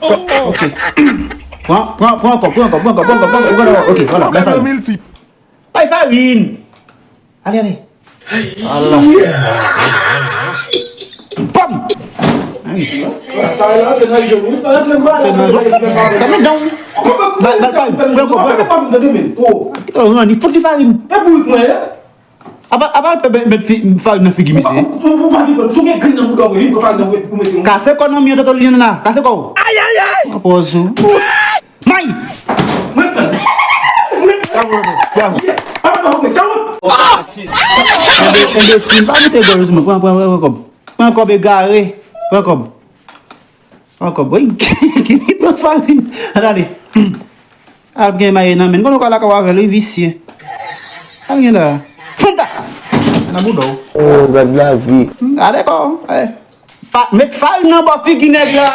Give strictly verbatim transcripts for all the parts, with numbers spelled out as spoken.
Ok. Pran, pran, pran ankò, pran ankò, pran ankò, pran ankò, pran ankò. Ok, vwala, bay farin. Bay farin. Ale, ale. Ala. Pam! Tèlman dan. Bay, bay farin, pran ankò, pran ankò. Kite w ranni, fout li farin. Apa, apa l pè met fi- farin nan figi misye. Ou pa vin pran, si w gen grenn nan bouda w, vin pran farin nan pou mete yon. Kase kò nan mi an, Toto Linana. Kase kò w. Ay, ay, ay. Pran pòz ou. May! Mwen pran. Mwen pran. Bravo, bravo. Yes. Apa nan mwen sa wont. Enbe- Enbesil, pa mete gòl sou mwen. Pran, pran, pran, pran kòb. Pran kòb egare. Pran kòb. Ankò, boy, ki pran farin. Ann ale. Al gen maye nan men. Konn ou ka lakay avè l, wi, visye. Al gen la. Fanta! Nan bouda w. Oh, gad lavi. A, dakò. Eh. Pa, met farin nan bò figi nèg la.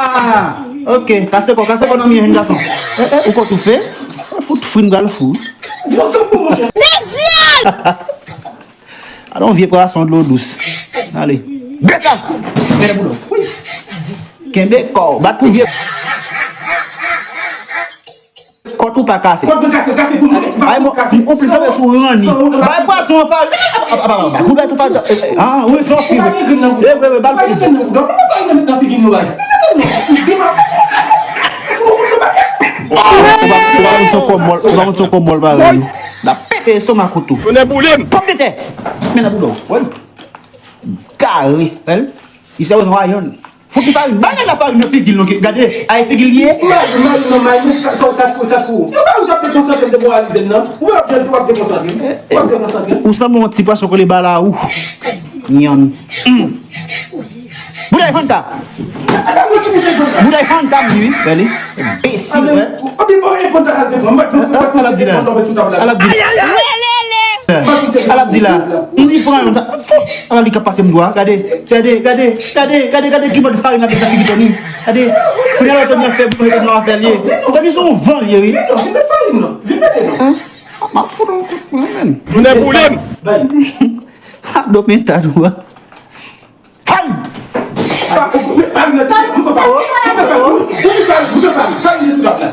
Ok, kase kò, kase kò nan miye jèn gason. Eh, eh, ou ko toufe? Fout fri, m pral fou. Vòs pou monchè. Lezyèl! Ala yon vye pwason dlo dous. Ale. Beta! Kenbe kò w. Bat pou vye. Kòt ou pa kase. Kòt mwen kase, kase pou mwen. Ay, mwen, ou plis tonbe sou ranni. Bay pwason an farin. Kou bay tou farin. Ah, wi, son fi. Wi, wi, wi, bal pou. Ou pa, ou pa konn son kò mòl, ou pa konn son kò mòl parèy ou. N ap pete estomak ou tou. Tonnè boule m. Pòmdetè. Men nan bouda w. Wè. Kare. Wè. Li se yon rayon. Fout li farin. Bay nèg la farin nan figi l non. Gade. Ay figi l ye. May, may, non, may, sa, sa, sa pou, sa pou. Ou pa ou t ap dekonsantre m, demoralize m nan. Ou pa ap dekonsantre m. Ou ap dekonsantre m. Ou sanble yon ti pwason kole bala ou. Nyann. Bouda Fanta. Bouda Fanta, wi. Gade. Enbesil, wè. Al ap di la. Al ap di la. Al ap di la. M di pran yon sa. Ala li k ap pase m dwa. Gade, gade, gade, gade, gade, gade ki mòd farin la met nan figi Tony. Gade. Kounye a la Tony ap fè, Tony ap fè l ye. Tony se yon van l ye, wi. M ap fout yon kout mwen menm. Tonnè boule m. Ado mentad ou a. Farin!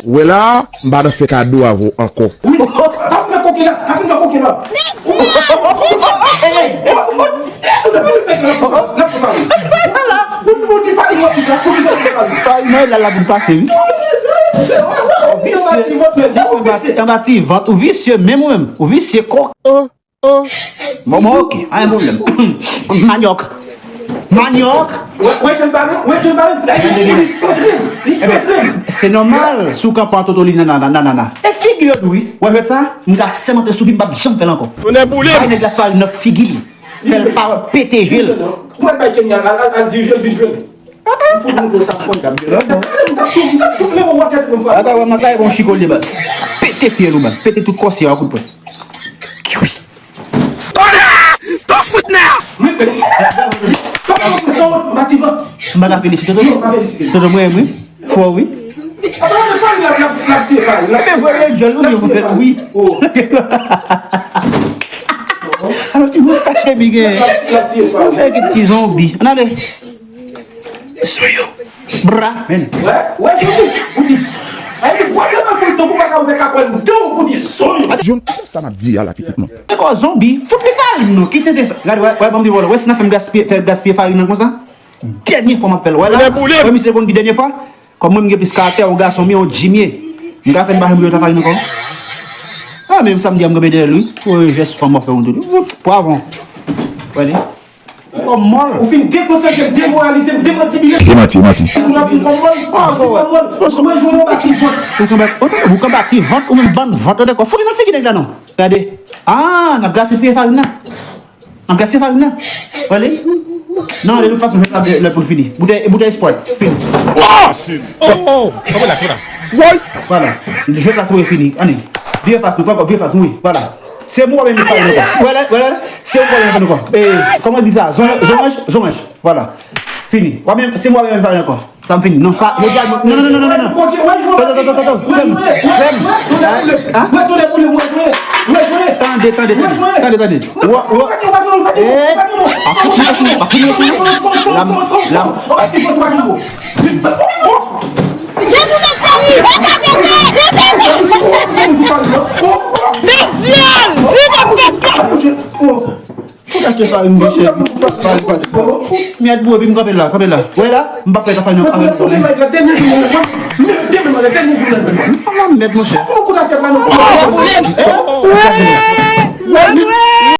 Ou wè la, m pa nan fè kado avè w ankò. Farin nan la la pou l pase, wi. Visye. Anba ti, anba ti vant, ou visye menm ou menm. Ou visye kòk. Oh, oh. Bon, bon, ok. Anyen pwoblèm. Manyòk. Manyòk. Wè, wè, jan l bare, wè, jan l bare. Li sentre m, li sentre m. Se nòmal, si w kanpe an Toto Linana, nanana. E figi yo dou, wi. Wè, jwèt sa, m ka sèmante sou vi m p ap janm fè l ankò. Tonnè boule m. Bay nèg la farin nan figi l. Fè l pa pete je l. Mwen bay Kenya, al, al, al dirije l, vin jwe l. M fout moutre w sa fò, gade. Gade, m t ap tou, m t ap tou, men w wè tèt mwen frape. Gade, wè, m ap bay bon chiko l de baz. Pete fyèl ou baz. Pete tout kò si a kout pwen. Kiwi. Tonnè! Ton fout nè! M pa ka felisite Toto. Toto mwen, wi. Fò, wi. Men vre lè djòl ou byen pou fè l, wi. Alò, ti moustache mi gen. Ou fè gen ti zonbi. Ann ale. Sou yo. Bra, men. Wè, wè, Jezi, ou di s-, ay, di gwo se nan boul tankou pa ka ouvè kapòn dan ou pou di sou yo. Yon, sa m ap di a la, pitit mwen. Dakò, zonbi, fout li farin non, ki tete sa. Gade, wè, wè, ban m di w, wè, si n ap fè m gaspiye, fè gaspiye farin nan konsa. Dènye fwa m ap fè l, wè la. Wè, misye konn di dènye fwa. Kòm mwen, m gen plis karaktè, yon gason m ye, yon djim ye. M ka fè n pa janm bouyon ta farin ankò. A, menm sa m di a, m kanpe dèyè l, wi. Wè, jès fanm w ap fè yon tout. Pwavon. Wè li. Kòm mòl. Ou fin dekonsantre m, demoralize m, demantibile m. E manti, e manti. Ou ap vin kòm mòl. Ou ap vin kòm mòl. Ou konbati, ou konbati vant, ou menm bann vant, tande kò. Fout li nan figi nèg la non. Gade. A, n ap gaspiye farin nan. N ap gaspiye farin nan. Wè li. Non, de tout fason, jwèt la lè pou l fini. Boutèy, boutèy Sprite. Fini. Oh! Oh! Vwala. Jwèt la se pou l fini. Ann. Vire fas nou, pran kò, vire fas nou, wi. Vwala. Se mwen w ap met farin nan kò. Wè la, wè la. Se mwen w ap met farin nan kò. E, kòman di sa? Zonj, zonj, zonj. Vwala. Fini. W ap met, se mwen w ap met farin nan kò. Sa m fini. Non, sa, yo di a, non, non, non, non, non, non. Tande, tande, tande, tande. Frè m, frè m. Tande, tande, tande, tande. Tande, tande. Wè, wè. E, pa fout mwen sou, pa fout mwen sou. Lam, lam. Repete! Repete! Repete! Mèt Dyèl! Li pa fèt! Fout achte farin, monchè. Mèt bro, epi m kanpe la, kanpe la. Wè la, m pa fè ta farin avè l. Mèt, monchè.